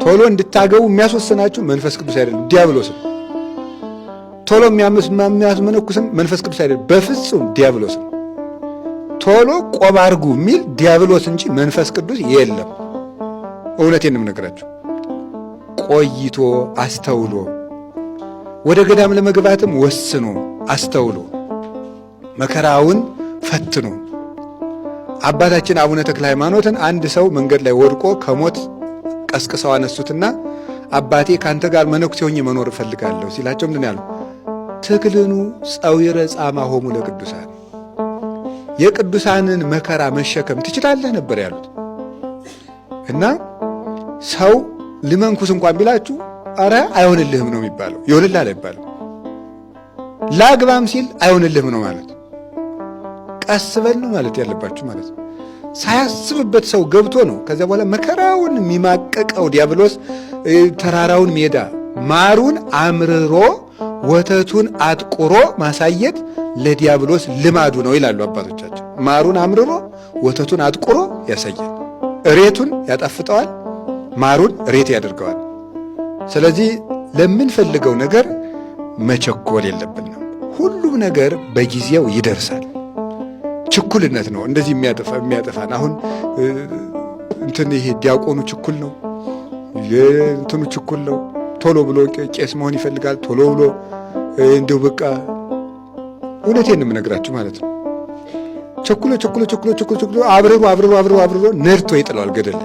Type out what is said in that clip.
ቶሎ እንድታገቡ የሚያስወስናችሁ መንፈስ ቅዱስ አይደለም፣ ዲያብሎስ ነው። ቶሎ የሚያስመነኩስም መንፈስ ቅዱስ አይደለም፣ በፍጹም ዲያብሎስ ነው። ቶሎ ቆብ አድርጉ የሚል ዲያብሎስ እንጂ መንፈስ ቅዱስ የለም። እውነቴን ነው የምነግራችሁ። ቆይቶ አስተውሎ ወደ ገዳም ለመግባትም ወስኖ አስተውሎ መከራውን ፈትኖ አባታችን አቡነ ተክለ ሃይማኖትን አንድ ሰው መንገድ ላይ ወድቆ ከሞት ቀስቅሰው አነሱትና አባቴ ከአንተ ጋር መነኩሴ ሆኜ መኖር እፈልጋለሁ ሲላቸው ምንድን ያሉ? ትክልኑ ጸዊረ ጻማሆሙ ለቅዱሳን፣ የቅዱሳንን መከራ መሸከም ትችላለህ ነበር ያሉት። እና ሰው ልመንኩስ እንኳን ቢላችሁ አረ አይሆንልህም ነው የሚባለው። ይሆንልሃል አይባልም። ላግባም ሲል አይሆንልህም ነው ማለት። ቀስ በል ነው ማለት ያለባችሁ ማለት ነው። ሳያስብበት ሰው ገብቶ ነው። ከዚያ በኋላ መከራውን የሚማቀቀው ዲያብሎስ ተራራውን ሜዳ ማሩን አምርሮ ወተቱን አጥቁሮ ማሳየት ለዲያብሎስ ልማዱ ነው ይላሉ አባቶቻችን። ማሩን አምርሮ ወተቱን አጥቁሮ ያሳያል። እሬቱን ያጣፍጠዋል፣ ማሩን እሬት ያደርገዋል። ስለዚህ ለምንፈልገው ነገር መቸኮል የለብንም። ሁሉም ነገር በጊዜው ይደርሳል። ችኩልነት ነው እንደዚህ የሚያጠፋን። አሁን እንትን ይሄ ዲያቆኑ ችኩል ነው፣ እንትኑ ችኩል ነው። ቶሎ ብሎ ቄስ መሆን ይፈልጋል። ቶሎ ብሎ እንዲሁ በቃ እውነቴን ነው የምነግራችሁ ማለት ነው። ቸኩሎ ቸኩሎ ቸኩሎ ቸኩሎ ቸኩሎ አብርሮ አብርሮ አብርሮ አብርሮ ነድቶ ይጥለዋል ገደል።